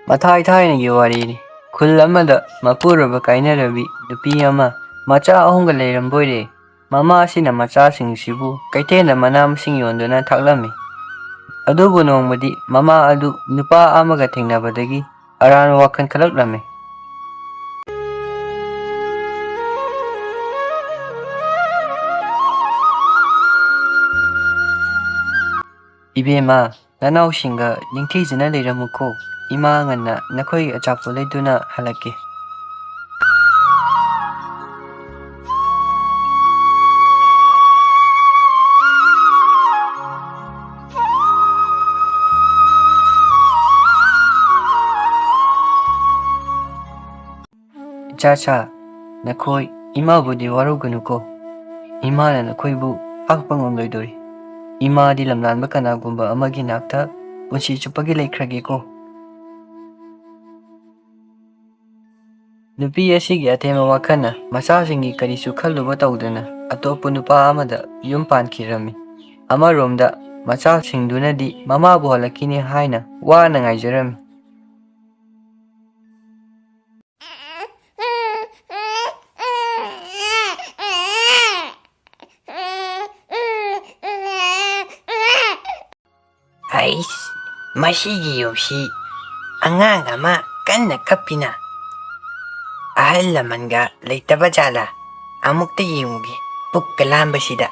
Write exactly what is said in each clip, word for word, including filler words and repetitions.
ꯃꯊꯥꯏ ꯊꯥꯏꯅꯒꯤ ꯋꯥꯔꯤꯅꯤ꯫ ꯈꯨꯜ ꯑꯃꯗ ꯃꯄꯨꯔꯣꯏꯕ ꯀꯥꯏꯅꯔꯕꯤ ꯅꯨꯄꯤ ꯑꯃ ꯃꯆꯥ ꯑꯍꯨꯝꯒ ꯂꯩꯔꯝꯕꯣꯏꯔꯦ꯫ ꯃꯃꯥ ꯑꯁꯤꯅ ꯃꯆꯥꯁꯤꯡꯁꯤꯕꯨ ꯀꯩꯊꯦꯜꯗ ꯃꯅꯥ ꯃꯁꯤꯡ ꯌꯣꯟꯗꯨꯅ ꯊꯥꯛꯂꯝꯃꯤ꯫ ꯑꯗꯨꯕꯨ ꯅꯣꯡꯃꯗꯤ ꯃꯃꯥ ꯑꯗꯨ ꯅꯨꯄꯥ ꯑꯃꯒ ꯊꯦꯡꯅꯕꯗꯒꯤ ꯑꯔꯥꯟꯕ ꯋꯥꯈꯜ ꯈꯜꯂꯛꯂꯝꯃꯤ꯫ "ꯏꯕꯦꯝꯃ, ꯅꯅꯥꯎꯁꯤꯡꯒ ꯅꯤꯡꯊꯤꯖꯅ ꯂꯩꯔꯝꯃꯨꯀꯣ꯫ ꯏꯃꯥ ꯉꯟꯅ ꯅꯈꯣꯏꯒꯤ ꯑꯆꯥꯄꯣꯠ ꯂꯩꯗꯨꯅ ꯍꯜꯂꯛꯀꯦ"꯫ "ꯏꯆꯥ ꯁꯥ, ꯅꯈꯣꯏ ꯏꯃꯥꯕꯨꯗꯤ ꯋꯥꯔꯧꯒꯅꯨꯀꯣ꯫ ꯏꯃꯥꯅ ꯅꯈꯣꯏꯕꯨ ꯍꯥꯞꯄ ꯉꯝꯂꯣꯏꯗꯣꯔꯤ꯫ ꯏꯃꯥꯗꯤ ꯂꯝꯂꯥꯟꯕ ꯀꯅꯥꯒꯨꯝꯕ ꯑꯃꯒꯤ ꯅꯥꯛꯇ ꯄꯨꯟꯁꯤ ꯆꯨꯞꯄꯒꯤ ꯂꯩꯈ꯭ꯔꯒꯦꯀꯣ"꯫ ꯅꯨꯄꯤ ꯑꯁꯤꯒꯤ ꯑꯊꯦꯝꯕ ꯋꯥꯈꯜꯅ ꯃꯆꯥꯁꯤꯡꯒꯤ ꯀꯔꯤꯁꯨ ꯈꯜꯂꯨꯕ ꯇꯧꯗꯅ ꯑꯇꯣꯞꯄ ꯅꯨꯄꯥ ꯑꯃꯗ ꯌꯨꯝ ꯄꯥꯟꯈꯤꯔꯝꯃꯤ꯫ ꯑꯃꯔꯣꯝꯗ ꯃꯆꯥꯁꯤꯡꯗꯨꯅꯗꯤ ꯃꯃꯥꯕꯨ ꯍꯜꯂꯛꯈꯤꯅꯤ ꯍꯥꯏꯅ ꯋꯥꯅ ꯉꯥꯏꯖꯔꯝꯃꯤ꯫ ꯍꯩꯁ, ꯃꯁꯤꯒꯤ ꯌꯨꯝꯁꯤ ꯑꯉꯥꯡ ꯑꯃ ꯀꯟꯅ ꯀꯞꯄꯤꯅ꯫ ꯑꯍꯜ ꯂꯃꯟꯒ ꯂꯩꯇꯕ ꯖꯥꯠꯂꯥ? ꯑꯃꯨꯛꯇ ꯌꯦꯡꯉꯨꯒꯦ, ꯄꯨꯛꯀ ꯂꯥꯝꯕꯁꯤꯗ꯫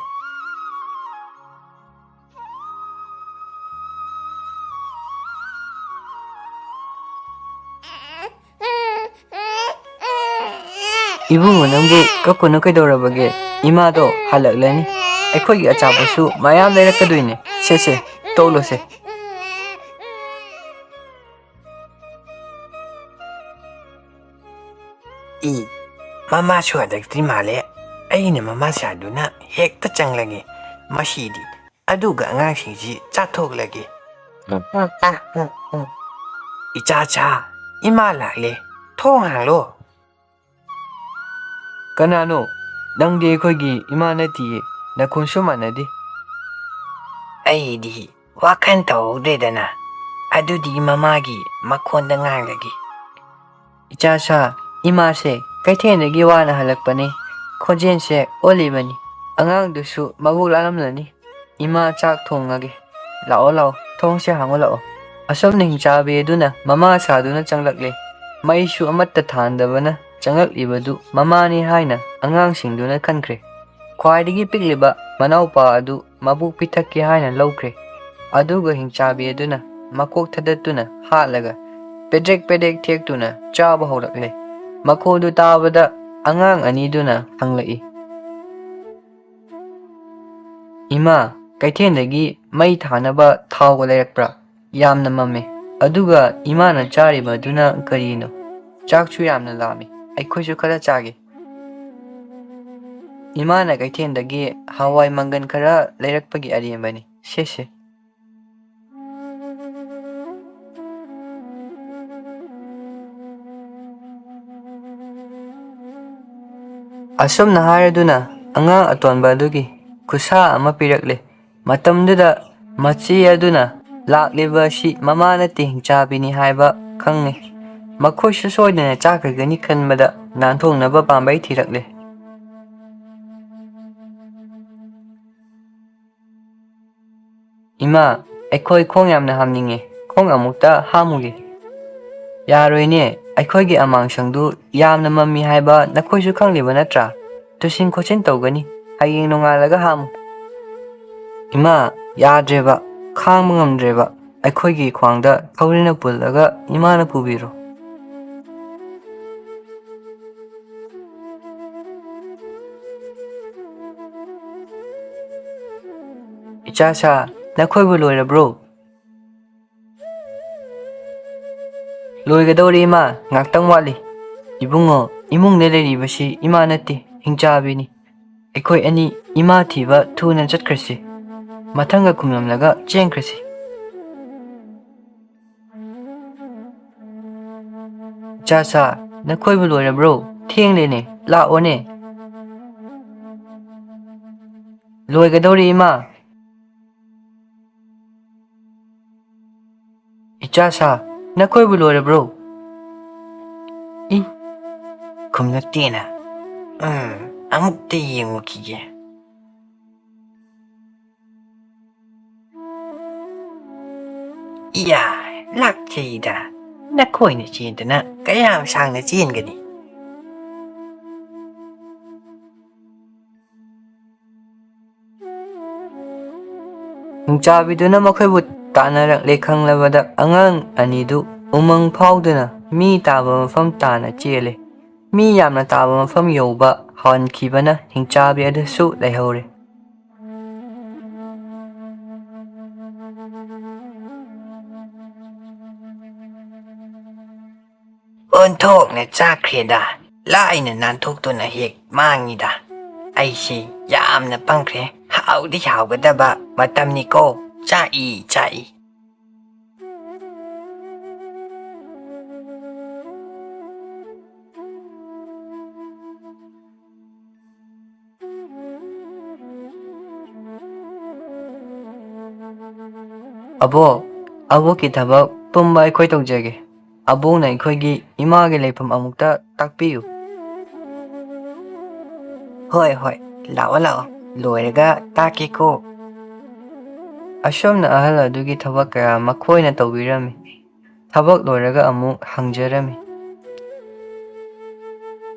"ꯏꯕꯨꯡꯉꯣ, ꯅꯪꯕꯨ ꯀꯞꯀꯅꯨ, ꯀꯩꯗꯧꯔꯕꯒꯦ? ꯏꯃꯥꯗꯣ ꯍꯜꯂꯛꯂꯅꯤ꯫ ꯑꯩꯈꯣꯏꯒꯤ ꯑꯆꯥꯄꯣꯠꯁꯨ ꯃꯌꯥꯝ ꯂꯩꯔꯛꯀꯗꯣꯏꯅꯦ꯫ ꯁꯦ, ꯁꯦ, ꯇꯣꯛꯂꯣꯁꯦ"꯫ ꯏ, ꯃꯃꯥꯁꯨ ꯍꯜꯂꯛꯇ꯭ꯔꯤ ꯃꯥꯜꯂꯦ꯫ ꯑꯩꯅ ꯃꯃꯥ ꯁꯥꯗꯨꯅ ꯍꯦꯛꯇ ꯆꯪꯂꯒꯦ꯫ ꯃꯁꯤꯗꯤ ꯑꯗꯨꯒ ꯑꯉꯥꯡꯁꯤꯡꯁꯤ ꯆꯥꯊꯣꯛꯂꯒꯦ꯫ "ꯏꯆꯥ ꯁꯥ, ꯏꯃꯥ ꯂꯥꯛꯂꯦ, ꯊꯣꯡ ꯍꯥꯡꯂꯣ"꯫ "ꯀꯅꯥꯅꯣ? ꯅꯪꯗꯤ ꯑꯩꯈꯣꯏꯒꯤ ꯏꯃꯥ ꯅꯠꯇꯤꯌꯦ, ꯅꯈꯣꯟꯁꯨ ꯃꯥꯟꯅꯗꯦ"꯫ ꯑꯩꯗꯤ ꯋꯥꯈꯜ ꯇꯧꯍꯧꯗ꯭ꯔꯦꯗꯅ, ꯑꯗꯨꯗꯤ ꯃꯃꯥꯒꯤ ꯃꯈꯣꯟꯗ ꯉꯥꯡꯂꯒꯦ꯫ "ꯏꯆꯥꯁꯥ, ꯏꯃꯥꯁꯦ ꯀꯩꯊꯦꯜꯗꯒꯤ ꯋꯥꯅ ꯍꯜꯂꯛꯄꯅꯤ꯫ ꯈꯣꯟꯖꯦꯜꯁꯦ ꯑꯣꯜꯂꯤꯕꯅꯤ꯫ ꯑꯉꯥꯡꯗꯨꯁꯨ ꯃꯕꯨꯛ ꯂꯥꯝꯂꯝꯂꯅꯤ꯫ ꯏꯃꯥ, ꯆꯥꯛ ꯊꯣꯡꯉꯒꯦ꯫ ꯂꯥꯛꯑꯣ, ꯂꯥꯛꯑꯣ, ꯊꯣꯡꯁꯦ ꯍꯥꯡꯉꯣ ꯂꯥꯛꯑꯣ"꯫ ꯑꯁꯨꯝꯅ ꯍꯤꯡꯆꯥꯕꯤ ꯑꯗꯨꯅ ꯃꯃꯥ ꯁꯥꯗꯨꯅ ꯆꯪꯂꯛꯂꯦ꯫ ꯃꯩꯁꯨ ꯑꯃꯠꯇ ꯊꯥꯟꯗꯕꯅ ꯆꯪꯂꯛꯂꯤꯕꯗꯨ ꯃꯃꯥꯅꯤ ꯍꯥꯏꯅ ꯑꯉꯥꯡꯁꯤꯡꯗꯨꯅ ꯈꯟꯈ꯭ꯔꯦ꯫ ꯈ꯭ꯋꯥꯏꯗꯒꯤ ꯄꯤꯛꯂꯤꯕ ꯃꯅꯥꯎꯄꯥ ꯑꯗꯨ ꯃꯕꯨꯛ ꯄꯤꯊꯛꯀꯦ ꯍꯥꯏꯅ ꯂꯧꯈ꯭ꯔꯦ꯫ ꯑꯗꯨꯒ ꯍꯤꯡꯆꯥꯕꯤ ꯑꯗꯨꯅ ꯃꯀꯣꯛ ꯊꯗꯠꯇꯨꯅ ꯍꯥꯠꯂꯒ ꯄꯦꯗ꯭ꯔꯦꯛ ꯄꯦꯗ꯭ꯔꯦꯛ ꯊꯦꯛꯇꯨꯅ ꯆꯥꯕ ꯍꯧꯔꯛꯂꯦ꯫ ꯃꯈꯣꯜꯗꯨ ꯇꯥꯕꯗ ꯑꯉꯥꯡ ꯑꯅꯤꯗꯨꯅ ꯍꯪꯂꯛꯏ, "ꯏꯃꯥ, ꯀꯩꯊꯦꯜꯗꯒꯤ ꯃꯩ ꯊꯥꯅꯕ ꯊꯥꯎꯒ ꯂꯩꯔꯛꯄ꯭ꯔꯥ? ꯌꯥꯝꯅ ꯃꯝꯃꯦ꯫ ꯑꯗꯨꯒ ꯏꯃꯥꯅ ꯆꯥꯔꯤꯕꯗꯨꯅ ꯀꯔꯤꯅꯣ? ꯆꯥꯛꯁꯨ ꯌꯥꯝꯅ ꯂꯥꯝꯃꯤ꯫ ꯑꯩꯈꯣꯏꯁꯨ ꯈꯔ ꯆꯥꯒꯦ"꯫ "ꯏꯃꯥꯅ ꯀꯩꯊꯦꯜꯗꯒꯤ ꯍꯋꯥꯏ ꯃꯪꯒꯟ ꯈꯔ ꯂꯩꯔꯛꯄꯒꯤ ꯑꯔꯦꯝꯕꯅꯤ꯫ ꯁꯦ, ꯁꯦ"꯫ ꯑꯁꯨꯝꯅ ꯍꯥꯏꯔꯗꯨꯅ ꯑꯉꯥꯡ ꯑꯇꯣꯟꯕ ꯑꯗꯨꯒꯤ ꯈꯨꯠꯁꯥ ꯑꯃ ꯄꯤꯔꯛꯂꯦ꯫ ꯃꯇꯝꯗꯨꯗ ꯃꯆꯦ ꯑꯗꯨꯅ ꯂꯥꯛꯂꯤꯕ ꯑꯁꯤ ꯃꯃꯥ ꯅꯠꯇꯦ, ꯍꯤꯡꯆꯥꯕꯤꯅꯤ ꯍꯥꯏꯕ ꯈꯪꯉꯤ꯫ ꯃꯈꯣꯏꯁꯨ ꯁꯣꯏꯗꯅ ꯆꯥꯈ꯭ꯔꯒꯅꯤ ꯈꯟꯕꯗ ꯅꯥꯟꯊꯣꯛꯅꯕ ꯄꯥꯝꯕꯩ ꯊꯤꯔꯛꯂꯦ꯫ "ꯏꯃꯥ, ꯑꯩꯈꯣꯏ ꯈꯣꯡ ꯌꯥꯝꯅ ꯍꯥꯝꯅꯤꯡꯉꯦ, ꯈꯣꯡ ꯑꯃꯨꯛꯇ ꯍꯥꯝꯃꯨꯒꯦ"꯫ "ꯌꯥꯔꯣꯏꯅꯦ, ꯑꯩꯈꯣꯏꯒꯤ ꯑꯃꯥꯡꯁꯪꯗꯨ ꯌꯥꯝꯅ ꯃꯝꯃꯤ ꯍꯥꯏꯕ ꯅꯈꯣꯏꯁꯨ ꯈꯪꯂꯤꯕ ꯅꯠꯇ꯭ꯔꯥ? ꯇꯨꯁꯤꯟ ꯈꯣꯠꯆꯤꯟ ꯇꯧꯒꯅꯤ, ꯍꯌꯦꯡ ꯅꯣꯡꯉꯥꯜꯂꯒ ꯍꯥꯝꯃꯨ"꯫ "ꯏꯃꯥ, ꯌꯥꯗ꯭ꯔꯦꯕ, ꯈꯥꯡꯕ ꯉꯝꯗ꯭ꯔꯦꯕ, ꯑꯩꯈꯣꯏꯒꯤ ꯈ꯭ꯋꯥꯡꯗ ꯊꯧꯔꯤꯅ ꯄꯨꯜꯂꯒ ꯏꯃꯥꯅ ꯄꯨꯕꯤꯔꯣ"꯫ "ꯏꯆꯥꯁꯥ, ꯅꯈꯣꯏꯕꯨ ꯂꯣꯏꯔꯕ꯭ꯔꯣ?" "ꯂꯣꯏꯒꯗꯧꯔꯦ ꯏꯃꯥ, ꯉꯥꯛꯇꯪ ꯋꯥꯠꯂꯤ"꯫ "ꯏꯕꯨꯡꯉꯣ, ꯏꯃꯨꯡꯗ ꯂꯩꯔꯤꯕꯁꯤ ꯏꯃꯥ ꯅꯠꯇꯦ, ꯍꯤꯡꯆꯥꯕꯤꯅꯤ꯫ ꯑꯩꯈꯣꯏ ꯑꯅꯤ ꯏꯃꯥ ꯊꯤꯕ ꯊꯨꯅ ꯆꯠꯈ꯭ꯔꯁꯤ꯫ ꯃꯊꯪꯒ ꯈꯨꯝꯂꯝꯂꯒ ꯆꯦꯟꯈ꯭ꯔꯁꯤ"꯫ "ꯏꯆꯥꯁꯥ, ꯅꯈꯣꯏꯕꯨ ꯂꯣꯏꯔꯕ꯭ꯔꯣ? ꯊꯦꯡꯂꯦꯅꯦ, ꯂꯥꯛꯑꯣꯅꯦ"꯫ "ꯂꯣꯏꯒꯗꯧꯔꯦ ꯏꯃꯥ"꯫ ꯆꯥ ꯁꯥ, ꯅꯈꯣꯏꯕꯨ ꯂꯣꯏꯔꯕ꯭ꯔꯣ? ꯏ, ꯈꯨꯝꯂꯛꯇꯦꯅ꯫ ꯎꯝ, ꯑꯃꯨꯛꯇ ꯌꯦꯡꯉꯨꯈꯤꯒꯦ꯫ ꯏꯌꯥ, ꯂꯥꯛꯆꯩꯗ꯫ ꯅꯈꯣꯏꯅ ꯆꯦꯟꯗꯅ ꯀꯌꯥꯝ ꯁꯥꯡꯅ ꯆꯦꯟꯒꯅꯤ? ꯍꯤꯡꯆꯥꯕꯤꯗꯨꯅ ꯃꯈꯣꯏꯕꯨ ꯇꯥꯟꯅꯔꯛꯂꯦ ꯈꯪꯂꯕꯗ ꯑꯉꯥꯡ ꯑꯅꯤꯗꯨ ꯎꯃꯪ ꯐꯥꯎꯗꯨꯅ ꯃꯤ ꯇꯥꯕ ꯃꯐꯝ ꯇꯥꯅ ꯆꯦꯜꯂꯦ꯫ ꯃꯤ ꯌꯥꯝꯅ ꯇꯥꯕ ꯃꯐꯝ ꯌꯧꯕ ꯍꯟꯈꯤꯕꯅ ꯍꯤꯡꯆꯥꯕꯤ ꯑꯗꯨꯁꯨ ꯂꯩꯍꯧꯔꯦ꯫ ꯑꯣꯟꯊꯣꯛꯅ ꯆꯥꯛꯈ꯭ꯔꯦꯗ꯫ ꯂꯥꯏꯅ ꯅꯥꯟꯊꯣꯛꯇꯨꯅ ꯍꯦꯛ ꯃꯥꯡꯉꯤꯗ꯫ ꯑꯩꯁꯤ ꯌꯥꯝꯅ ꯄꯪꯈ꯭ꯔꯦ꯫ ꯍꯥꯎꯗꯤ ꯍꯥꯎꯒꯗꯕ ꯃꯇꯝꯅꯤꯀꯣ꯫ ꯆꯥꯛꯏ, ꯆꯥꯛꯏ꯫ ꯑꯕꯣꯛ, ꯑꯕꯣꯛꯀꯤ ꯊꯕꯛ ꯄꯨꯝꯕ ꯑꯩꯈꯣꯏ ꯇꯧꯖꯒꯦ꯫ ꯑꯕꯣꯛꯅ ꯑꯩꯈꯣꯏꯒꯤ ꯏꯃꯥꯒꯤ ꯂꯩꯐꯝ ꯑꯃꯨꯛꯇ ꯇꯥꯛꯄꯤꯌꯨ꯫ ꯍꯣꯏ, ꯍꯣꯏ, ꯂꯥꯛꯑꯣ, ꯂꯥꯛꯑꯣ, ꯂꯣꯏꯔꯒ ꯇꯥꯛꯀꯦꯀꯣ꯫ ꯑꯁꯨꯝꯅ ꯑꯍꯜ ꯑꯗꯨꯒꯤ ꯊꯕꯛ ꯀꯌꯥ ꯃꯈꯣꯏꯅ ꯇꯧꯕꯤꯔꯝꯃꯤ꯫ ꯊꯕꯛ ꯂꯣꯏꯔꯒ ꯑꯃꯨꯛ ꯍꯪꯖꯔꯝꯃꯤ꯫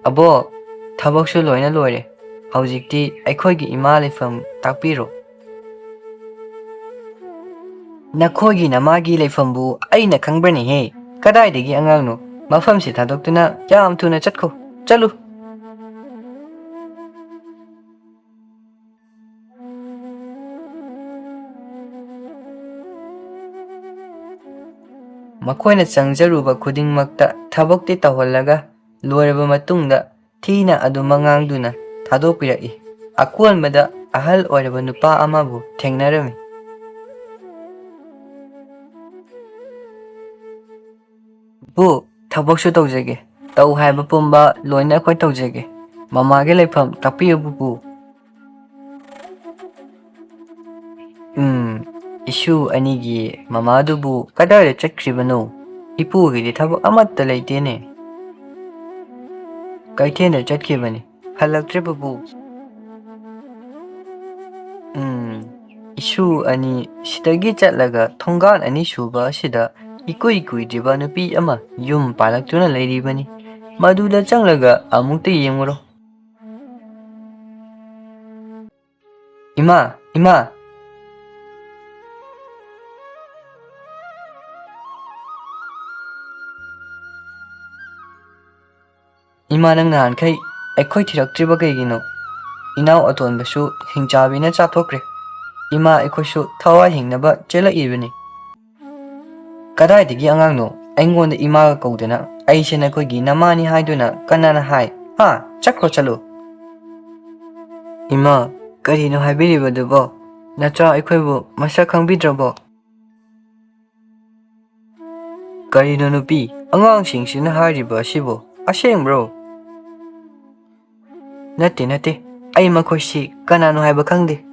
ꯑꯕꯣꯛ, ꯊꯕꯛꯁꯨ ꯂꯣꯏꯅ ꯂꯣꯏꯔꯦ꯫ ꯍꯧꯖꯤꯛꯇꯤ ꯑꯩꯈꯣꯏꯒꯤ ꯏꯃꯥ ꯂꯩꯐꯝ ꯇꯥꯛꯄꯤꯔꯣ꯫ ꯅꯈꯣꯏꯒꯤ ꯅꯃꯥꯒꯤ ꯂꯩꯐꯝꯕꯨ ꯑꯩꯅ ꯈꯪꯕ꯭ꯔꯅꯦꯍꯦ? ꯀꯗꯥꯏꯗꯒꯤ ꯑꯉꯥꯡꯅꯣ? ꯃꯐꯝꯁꯤ ꯊꯥꯗꯣꯛꯇꯨꯅ ꯌꯥꯝ ꯊꯨꯅ ꯆꯠꯈꯣ꯫ ꯆꯠꯂꯨ꯫ ꯃꯈꯣꯏꯅ ꯆꯪꯖꯔꯨꯕ ꯈꯨꯗꯤꯡꯃꯛꯇ ꯊꯕꯛꯇꯤ ꯇꯧꯍꯜꯂꯒ ꯂꯣꯏꯔꯕ ꯃꯇꯨꯡꯗ ꯊꯤꯅ ꯑꯗꯨꯝ ꯃꯉꯥꯡꯗꯨꯅ ꯊꯥꯗꯣꯛꯄꯤꯔꯛꯏ꯫ ꯑꯀꯣꯟꯕꯗ ꯑꯍꯜ ꯑꯣꯏꯔꯕ ꯅꯨꯄꯥ ꯑꯃꯕꯨ ꯊꯦꯡꯅꯔꯝꯃꯤ꯫ ꯄꯨꯄꯨ, ꯊꯕꯛꯁꯨ ꯇꯧꯖꯒꯦ, ꯇꯧ ꯍꯥꯏꯕ ꯄꯨꯝꯕ ꯂꯣꯏꯅ ꯑꯩꯈꯣꯏ ꯇꯧꯖꯒꯦ꯫ ꯃꯃꯥꯒꯤ ꯂꯩꯐꯝ ꯇꯥꯛꯄꯤꯌꯨ ꯄꯨꯄꯨ꯫ ꯎꯝ, ꯏꯁꯨ ꯑꯅꯤꯒꯤ ꯃꯃꯥꯗꯨꯕꯨ ꯀꯗꯥꯏꯗ ꯆꯠꯈ꯭ꯔꯤꯕꯅꯣ? ꯏꯄꯨꯒꯤꯗꯤ ꯊꯕꯛ ꯑꯃꯠꯇ ꯂꯩꯇꯦꯅꯦ꯫ ꯀꯩꯊꯦꯜꯗ ꯆꯠꯈꯤꯕꯅꯤ, ꯍꯜꯂꯛꯇ꯭ꯔꯤꯕꯕꯨ꯫ ꯎꯝ, ꯏꯁꯨ ꯑꯅꯤ ꯁꯤꯗꯒꯤ ꯆꯠꯂꯒ ꯊꯣꯡꯒꯥꯟ ꯑꯅꯤ ꯁꯨꯕ ꯑꯁꯤꯗ ꯏꯀꯨꯏ ꯀꯨꯏꯗ꯭ꯔꯤꯕ ꯅꯨꯄꯤ ꯑꯃ ꯌꯨꯝ ꯄꯥꯜꯂꯛꯇꯨꯅ ꯂꯩꯔꯤꯕꯅꯤ꯫ ꯃꯗꯨꯗ ꯆꯪꯂꯒ ꯑꯃꯨꯛꯇ ꯌꯦꯡꯉꯨꯔꯣ꯫ ꯏꯃꯥ, ꯏꯃꯥ! ꯏꯃꯥ, ꯅꯪ ꯅꯍꯥꯟꯈꯩ ꯑꯩꯈꯣꯏ ꯊꯤꯔꯛꯇ꯭ꯔꯤꯕ ꯀꯩꯒꯤꯅꯣ? ꯏꯅꯥꯎ ꯑꯇꯣꯟꯕꯁꯨ ꯍꯤꯡꯆꯥꯕꯤꯅ ꯆꯥꯊꯣꯛꯈ꯭ꯔꯦ꯫ ꯏꯃꯥ, ꯑꯩꯈꯣꯏꯁꯨ ꯊꯋꯥꯏ ꯍꯤꯡꯅꯕ ꯆꯦꯜꯂꯛꯏꯕꯅꯤ꯫ ꯀꯗꯥꯏꯗꯒꯤ ꯑꯉꯥꯡꯅꯣ? ꯑꯩꯉꯣꯟꯗ ꯏꯃꯥꯒ ꯀꯧꯗꯅ, ꯑꯩꯁꯦ ꯅꯈꯣꯏꯒꯤ ꯅꯃꯥꯅꯤ ꯍꯥꯏꯗꯨꯅ ꯀꯅꯥꯅ ꯍꯥꯏ? ꯍꯥ? ꯆꯠꯈ꯭ꯔꯣ, ꯆꯠꯂꯨ꯫ ꯏꯃꯥ, ꯀꯔꯤꯅꯣ ꯍꯥꯏꯕꯤꯔꯤꯕꯗꯨꯕꯣ? ꯅꯆꯥ ꯑꯩꯈꯣꯏꯕꯨ ꯃꯁꯛ ꯈꯪꯕꯤꯗ꯭ꯔꯕꯣ? ꯀꯔꯤꯅꯣ ꯅꯨꯄꯤ, ꯑꯉꯥꯡꯁꯤꯡꯁꯤꯅ ꯍꯥꯏꯔꯤꯕ ꯑꯁꯤꯕꯨ? ꯑꯁꯦꯡꯕ꯭ꯔꯣ? ꯅꯠꯇꯦ, ꯅꯠꯇꯦ, ꯑꯩ ꯃꯈꯣꯏꯁꯤ ꯀꯅꯥꯅꯣ ꯍꯥꯏꯕ ꯈꯪꯗꯦ꯫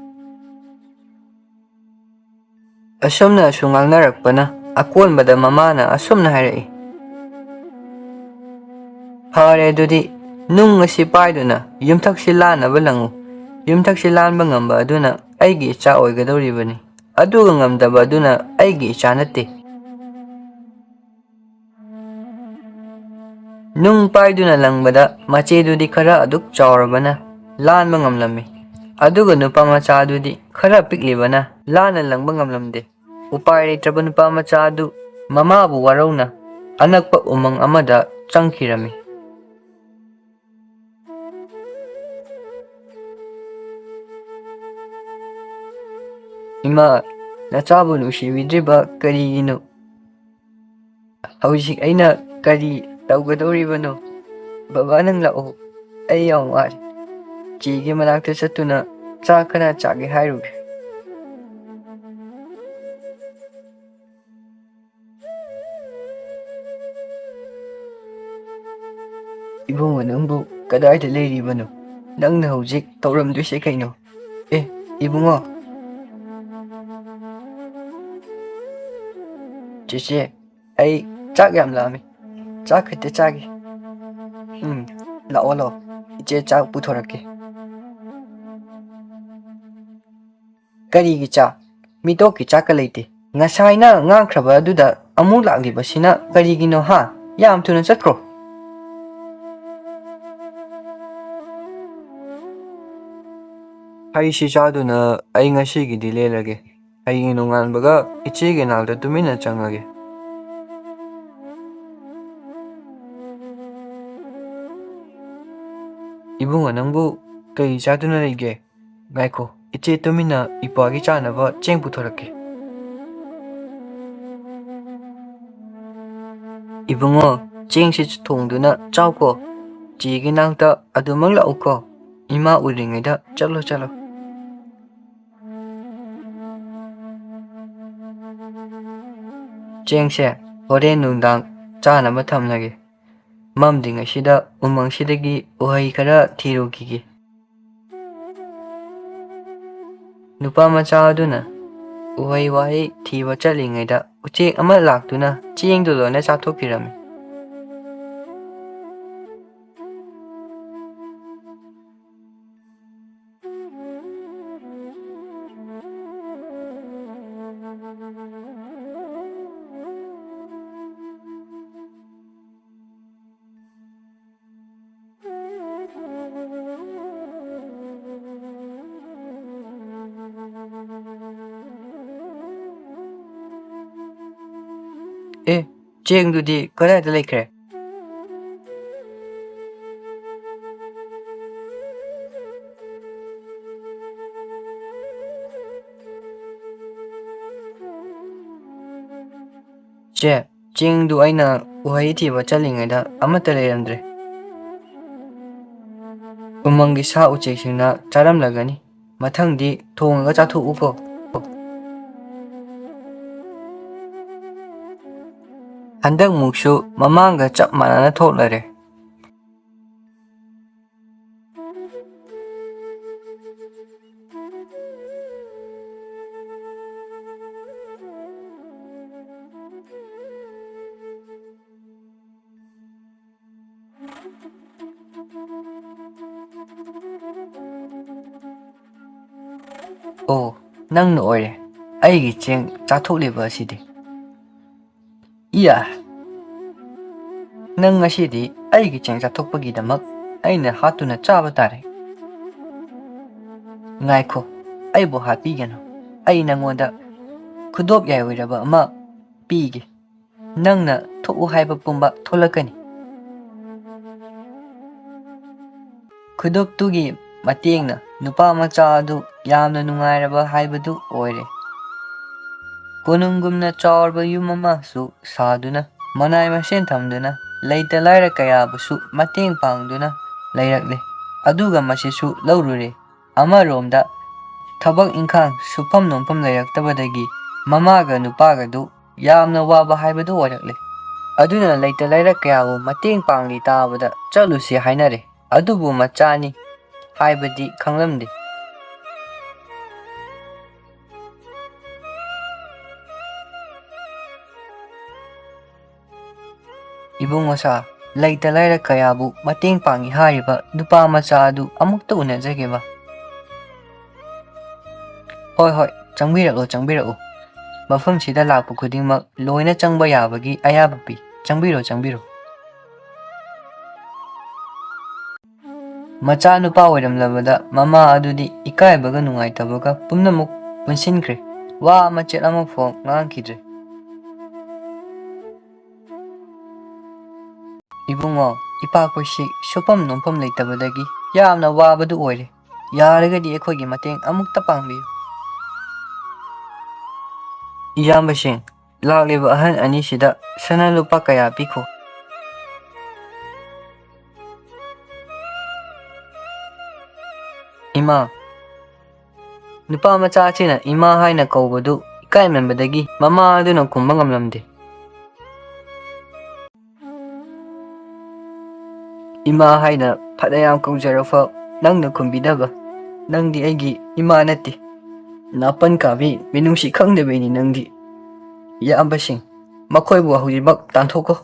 ꯑꯁꯨꯝꯅ ꯑꯁꯨꯝ ꯉꯥꯡꯅꯔꯛꯄꯅ ꯑꯀꯣꯟꯕꯗ ꯃꯃꯥꯅ ꯑꯁꯨꯝꯅ ꯍꯥꯏꯔꯛꯏ, "ꯐꯔꯦ, ꯑꯗꯨꯗꯤ ꯅꯨꯡ ꯑꯁꯤ ꯄꯥꯏꯗꯨꯅ ꯌꯨꯝꯊꯛꯁꯤ ꯂꯥꯟꯅꯕ ꯂꯪꯉꯨ꯫ ꯌꯨꯝꯊꯛꯁꯤ ꯂꯥꯟꯕ ꯉꯝꯕ ꯑꯗꯨꯅ ꯑꯩꯒꯤ ꯏꯆꯥ ꯑꯣꯏꯒꯗꯧꯔꯤꯕꯅꯤ꯫ ꯑꯗꯨꯒ ꯉꯝꯗꯕ ꯑꯗꯨꯅ ꯑꯩꯒꯤ ꯏꯆꯥ ꯅꯠꯇꯦ"꯫ ꯅꯨꯡ ꯄꯥꯏꯗꯨꯅ ꯂꯪꯕꯗ ꯃꯆꯦꯗꯨꯗꯤ ꯈꯔ ꯑꯗꯨꯛ ꯆꯥꯎꯔꯕꯅ ꯂꯥꯟꯕ ꯉꯝꯂꯝꯃꯤ, ꯑꯗꯨꯒ ꯅꯨꯄꯥ ꯃꯆꯥꯗꯨꯗꯤ ꯈꯔ ꯄꯤꯛꯂꯤꯕꯅ ꯂꯥꯟꯅ ꯂꯪꯕ ꯉꯝꯂꯝꯗꯦ꯫ ꯎꯄꯥꯏ ꯂꯩꯇ꯭ꯔꯕ ꯅꯨꯄꯥ ꯃꯆꯥ ꯑꯗꯨ ꯃꯃꯥꯕꯨ ꯋꯥꯔꯧꯅ ꯑꯅꯛꯄ ꯎꯃꯪ ꯑꯃꯗ ꯆꯪꯈꯤꯔꯝꯃꯤ꯫ "ꯏꯃꯥ, ꯅꯆꯥꯕꯨ ꯅꯨꯡꯁꯤꯕꯤꯗ꯭ꯔꯤꯕ ꯀꯔꯤꯒꯤꯅꯣ? ꯍꯧꯖꯤꯛ ꯑꯩꯅ ꯀꯔꯤ ꯇꯧꯒꯗꯧꯔꯤꯕꯅꯣ? ꯕꯕꯥ, ꯅꯪ ꯂꯥꯛꯑꯣ, ꯑꯩ ꯌꯥꯝ ꯋꯥꯔꯦ꯫ ꯆꯦꯒꯤ ꯃꯅꯥꯛꯇ ꯆꯠꯇꯨꯅ ꯆꯥꯛ ꯈꯔ ꯆꯥꯒꯦ ꯍꯥꯏꯔꯨꯒꯦ"꯫ "ꯏꯕꯨꯡꯉꯣ, ꯅꯪꯕꯨ ꯀꯗꯥꯏꯗ ꯂꯩꯔꯤꯕꯅꯣ? ꯅꯪꯅ ꯍꯧꯖꯤꯛ ꯇꯧꯔꯝꯗꯣꯏꯁꯦ ꯀꯩꯅꯣ? ꯑꯦ, ꯏꯕꯨꯡꯉꯣ!" "ꯆꯦꯆꯦ, ꯑꯩ ꯆꯥꯛ ꯌꯥꯝ ꯂꯥꯝꯃꯤ꯫ ꯆꯥꯛ ꯈꯤꯇ ꯆꯥꯒꯦ꯫" "ꯎꯝ, ꯂꯥꯛꯑꯣ, ꯂꯥꯛꯑꯣ꯫ ꯏꯆꯦ ꯆꯥꯛ ꯄꯨꯊꯣꯔꯛꯀꯦ꯫" "ꯀꯔꯤꯒꯤ ꯆꯥꯛ? ꯃꯤꯇꯣꯞꯀꯤ ꯆꯥꯛꯀ ꯂꯩꯇꯦ꯫ ꯉꯁꯥꯏꯅ ꯉꯥꯡꯈ꯭ꯔꯕ ꯑꯗꯨꯗ ꯑꯃꯨꯛ ꯂꯥꯛꯂꯤꯕꯁꯤꯅ ꯀꯔꯤꯒꯤꯅꯣ ꯍꯥ? ꯌꯥꯝ ꯊꯨꯅ ꯆꯠꯈ꯭ꯔꯣ꯫" "ꯍꯩꯁꯤ ꯆꯥꯗꯨꯅ ꯑꯩ ꯉꯁꯤꯒꯤꯗꯤ ꯂꯦꯜꯂꯒꯦ꯫ ꯍꯌꯦꯡ ꯅꯣꯡꯉꯥꯟꯕꯒ ꯏꯆꯦꯒꯤ ꯅꯥꯛꯇ ꯇꯨꯃꯤꯟꯅ ꯆꯪꯉꯒꯦ꯫" "ꯏꯕꯨꯡꯉꯣ, ꯅꯪꯕꯨ ꯀꯔꯤ ꯆꯥꯗꯨꯅ ꯂꯩꯒꯦ? ꯉꯥꯏꯈꯣ, ꯏꯆꯦ ꯇꯨꯃꯤꯟꯅ ꯏꯄ꯭ꯋꯥꯒꯤ ꯆꯥꯅꯕ ꯆꯦꯡ ꯄꯨꯊꯣꯔꯛꯀꯦ꯫" "ꯏꯕꯨꯡꯉꯣ, ꯆꯦꯡꯁꯤ ꯊꯣꯡꯗꯨꯅ ꯆꯥꯎꯀꯣ꯫ ꯆꯦꯒꯤ ꯅꯥꯛꯇ ꯑꯗꯨꯃꯛ ꯂꯥꯛꯎꯀꯣ꯫ ꯏꯃꯥ ꯎꯗ꯭ꯔꯤꯉꯩꯗ ꯆꯠꯂꯣ, ꯆꯠꯂꯣ꯫" "ꯆꯦꯡꯁꯦ ꯍꯣꯔꯦꯟ ꯅꯨꯡꯗꯥꯡ ꯆꯥꯅꯕ ꯊꯝꯂꯒꯦ꯫ ꯃꯝꯗ꯭ꯔꯤꯉꯩꯁꯤꯗ ꯎꯃꯪꯁꯤꯗꯒꯤ ꯎꯍꯩ ꯈꯔ ꯊꯤꯔꯨꯈꯤꯒꯦ꯫" ꯅꯨꯄꯥ ꯃꯆꯥ ꯑꯗꯨꯅ ꯎꯍꯩ ꯋꯥꯍꯩ ꯊꯤꯕ ꯆꯠꯂꯤꯉꯩꯗ ꯎꯆꯦꯛ ꯑꯃ ꯂꯥꯛꯇꯨꯅ ꯆꯦꯡꯗꯨ ꯂꯣꯏꯅ ꯆꯥꯊꯣꯛꯄꯤꯔꯝꯃꯤ꯫ "ꯑꯦ, ꯆꯦꯡꯗꯨꯗꯤ ꯀꯗꯥꯏꯗ ꯂꯩꯈ꯭ꯔꯦ?" "ꯆꯦ, ꯆꯦꯡꯗꯨ ꯑꯩꯅ ꯎꯍꯩ ꯊꯤꯕ ꯆꯠꯂꯤꯉꯩꯗ ꯑꯃꯠꯇ ꯂꯩꯔꯝꯗ꯭ꯔꯦ꯫ ꯎꯃꯪꯒꯤ ꯁꯥ ꯎꯆꯦꯛꯁꯤꯡꯅ ꯆꯥꯔꯝꯂꯒꯅꯤ꯫ ꯃꯊꯪꯗꯤ ꯊꯣꯡꯉꯒ ꯆꯥꯊꯣꯛꯎꯀꯣ꯫" ꯍꯟꯗꯛꯃꯨꯛꯁꯨ ꯃꯃꯥꯡꯒ ꯆꯞ ꯃꯥꯟꯅꯅ ꯊꯣꯛꯂꯔꯦ꯫ ꯑꯣ, ꯅꯪꯅ ꯑꯣꯏꯔꯦ ꯑꯩꯒꯤ ꯆꯦꯡ ꯆꯥꯊꯣꯛꯂꯤꯕ ꯑꯁꯤꯗꯤ꯫ ꯏꯌꯥ! ꯅꯪ ꯉꯁꯤꯗꯤ ꯑꯩꯒꯤ ꯆꯦꯡ ꯆꯥꯊꯣꯛꯄꯒꯤꯗꯃꯛ ꯑꯩꯅ ꯍꯥꯠꯇꯨꯅ ꯆꯥꯕ ꯇꯥꯔꯦ꯫ ꯉꯥꯏꯈꯣ, ꯑꯩꯕꯨ ꯍꯥꯠꯄꯤꯒꯅꯨ꯫ ꯑꯩ ꯅꯪꯉꯣꯟꯗ ꯈꯨꯗꯣꯞ ꯌꯥꯏ ꯑꯣꯏꯔꯕ ꯑꯃ ꯄꯤꯒꯦ꯫ ꯅꯪꯅ ꯊꯣꯛꯎ ꯍꯥꯏꯕ ꯄꯨꯝꯕ ꯊꯣꯛꯂꯛꯀꯅꯤ꯫ ꯈꯨꯗꯣꯞꯇꯨꯒꯤ ꯃꯇꯦꯡꯅ ꯅꯨꯄꯥ ꯃꯆꯥ ꯑꯗꯨ ꯌꯥꯝꯅ ꯅꯨꯡꯉꯥꯏꯔꯕ ꯍꯥꯏꯕꯗꯨ ꯑꯣꯏꯔꯦ꯫ ꯀꯣꯅꯨꯡꯒꯨꯝꯅ ꯆꯥꯎꯔꯕ ꯌꯨꯝ ꯑꯃꯁꯨ ꯁꯥꯗꯨꯅ, ꯃꯅꯥꯏ ꯃꯁꯤꯡ ꯊꯝꯗꯨꯅ, ꯂꯩꯇ ꯂꯥꯏꯔ ꯀꯌꯥꯕꯨꯁꯨ ꯃꯇꯦꯡ ꯄꯥꯡꯗꯨꯅ ꯂꯩꯔꯛꯂꯦ꯫ ꯑꯗꯨꯒ ꯃꯁꯤꯁꯨ ꯂꯧꯔꯨꯔꯦ꯫ ꯑꯃꯔꯣꯝꯗ ꯊꯕꯛ ꯏꯪꯈꯥꯡ ꯁꯨꯐꯝ ꯅꯣꯝꯐꯝ ꯂꯩꯔꯛꯇꯕꯗꯒꯤ ꯃꯃꯥꯒ ꯅꯨꯄꯥꯒꯗꯨ ꯌꯥꯝꯅ ꯋꯥꯕ ꯍꯥꯏꯕꯗꯨ ꯑꯣꯏꯔꯛꯂꯦ꯫ ꯑꯗꯨꯅ ꯂꯩꯇ ꯂꯥꯏꯔ ꯀꯌꯥꯕꯨ ꯃꯇꯦꯡ ꯄꯥꯡꯂꯤ ꯇꯥꯕꯗ ꯆꯠꯂꯨꯁꯤ ꯍꯥꯏꯅꯔꯦ꯫ ꯑꯗꯨꯕꯨ ꯃꯆꯥꯅꯤ ꯍꯥꯏꯕꯗꯤ ꯈꯪꯂꯝꯗꯦ꯫ ꯏꯕꯨꯡꯉꯣ ꯁꯥ, ꯂꯩꯇ ꯂꯥꯏꯔ ꯀꯌꯥꯕꯨ ꯃꯇꯦꯡ ꯄꯥꯡꯏ ꯍꯥꯏꯔꯤꯕ ꯅꯨꯄꯥ ꯃꯆꯥ ꯑꯗꯨ ꯑꯃꯨꯛꯇ ꯎꯅꯖꯒꯦꯕ꯫ ꯍꯣꯏ, ꯍꯣꯏ, ꯆꯪꯕꯤꯔꯛꯎ, ꯆꯪꯕꯤꯔꯛꯎ꯫ ꯃꯐꯝꯁꯤꯗ ꯂꯥꯛꯄ ꯈꯨꯗꯤꯡꯃꯛ ꯂꯣꯏꯅ ꯆꯪꯕ ꯌꯥꯕꯒꯤ ꯑꯌꯥꯕ ꯄꯤ꯫ ꯆꯪꯕꯤꯔꯣ, ꯆꯪꯕꯤꯔꯣ꯫ ꯃꯆꯥꯅꯨꯄꯥ ꯑꯣꯏꯔꯝꯂꯕꯗ ꯃꯃꯥ ꯑꯗꯨꯗꯤ ꯏꯀꯥꯏꯕꯒ ꯅꯨꯡꯉꯥꯏꯇꯕꯒ ꯄꯨꯝꯅꯃꯛ ꯄꯨꯟꯁꯤꯟꯈ꯭ꯔꯦ꯫ ꯋꯥ ꯃꯆꯦꯠ ꯑꯃꯐꯥꯎ ꯉꯥꯡꯈꯤꯗ꯭ꯔꯦ꯫ ꯏꯕꯨꯡꯉꯣ, ꯏꯄꯥꯈꯣꯏꯁꯤ ꯁꯨꯐꯝ ꯅꯣꯝꯐꯝ ꯂꯩꯇꯕꯗꯒꯤ ꯌꯥꯝꯅ ꯋꯥꯕꯗꯨ ꯑꯣꯏꯔꯦ꯫ ꯌꯥꯔꯒꯗꯤ ꯑꯩꯈꯣꯏꯒꯤ ꯃꯇꯦꯡ ꯑꯃꯨꯛꯇ ꯄꯥꯡꯕꯤꯌꯨ꯫ ꯏꯌꯥꯝꯕꯁꯤꯡ, ꯂꯥꯛꯂꯤꯕ ꯑꯍꯟ ꯑꯅꯤꯁꯤꯗ ꯁꯅꯥ ꯂꯨꯄꯥ ꯀꯌꯥ ꯄꯤꯈꯣ? ꯏꯃꯥ, ꯅꯨꯄꯥ ꯃꯆꯥ ꯑꯁꯤꯅ ꯏꯃꯥ ꯍꯥꯏꯅ ꯀꯧꯕꯗꯨ ꯏꯀꯥꯏꯃꯟꯕꯗꯒꯤ ꯃꯃꯥ ꯑꯗꯨꯅ ꯈꯨꯝꯕ ꯉꯝꯂꯝꯗꯦ꯫ ꯏꯃꯥ ꯍꯥꯏꯅ ꯐꯅꯌꯥꯝ ꯀꯧꯖꯔꯐꯥꯎ ꯅꯪꯅ ꯈꯨꯝꯕꯤꯗꯕ, ꯅꯪꯗꯤ ꯑꯩꯒꯤ ꯏꯃꯥ ꯅꯠꯇꯦ꯫ ꯅꯥꯄꯟ ꯀꯥꯕꯤ ꯃꯤꯅꯨꯡꯁꯤ ꯈꯪꯗꯕꯤꯅꯤ ꯅꯪꯗꯤ꯫ ꯏꯌꯥꯝꯕꯁꯤꯡ, ꯃꯈꯣꯏꯕꯨ ꯍꯧꯖꯤꯛꯃꯛ ꯇꯥꯟꯊꯣꯛꯈꯣ꯫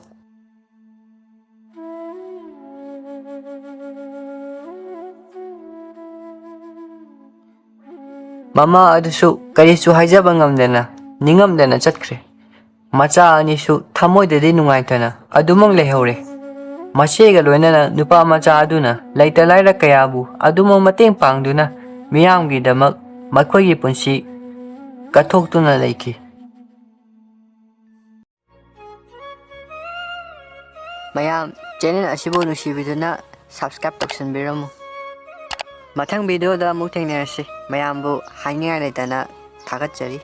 ꯃꯃꯥ ꯑꯗꯨꯁꯨ ꯀꯔꯤꯁꯨ ꯍꯥꯏꯖꯕ ꯉꯝꯗꯅ ꯅꯤꯡꯉꯝꯗꯅ ꯆꯠꯈ꯭ꯔꯦ꯫ ꯃꯆꯥ ꯑꯅꯤꯁꯨ ꯊꯃꯣꯏꯗꯗꯤ ꯅꯨꯡꯉꯥꯏꯇꯅ ꯑꯗꯨꯃꯛ ꯂꯩꯍꯧꯔꯦ꯫ ꯃꯆꯦꯒ ꯂꯣꯏꯅꯅ ꯅꯨꯄꯥ ꯃꯆꯥ ꯑꯗꯨꯅ ꯂꯩꯇ ꯂꯥꯏꯔ ꯀꯌꯥꯕꯨ ꯑꯗꯨꯃꯛ ꯃꯇꯦꯡ ꯄꯥꯡꯗꯨꯅ ꯃꯤꯌꯥꯝꯒꯤꯗꯃꯛ ꯃꯈꯣꯏꯒꯤ ꯄꯨꯟꯁꯤ ꯀꯠꯊꯣꯛꯇꯨꯅ ꯂꯩꯈꯤ꯫ ꯃꯌꯥꯝ, ꯆꯦꯅꯦꯜ ꯑꯁꯤꯕꯨ ꯅꯨꯡꯁꯤꯕꯤꯗꯨꯅ ꯁꯕꯁꯀ꯭ꯔꯥꯏꯕ ꯇꯧꯁꯟꯕꯤꯔꯝꯃꯨ꯫ ꯃꯊꯪ ꯚꯤꯗꯤꯑꯣꯗ ꯑꯃꯨꯛ ꯊꯦꯡꯅꯔꯁꯤ꯫ ꯃꯌꯥꯝꯕꯨ ꯍꯥꯏꯅꯤꯡꯉꯥꯏ ꯂꯩꯇꯅ ꯊꯥꯒꯠꯆꯔꯤ꯫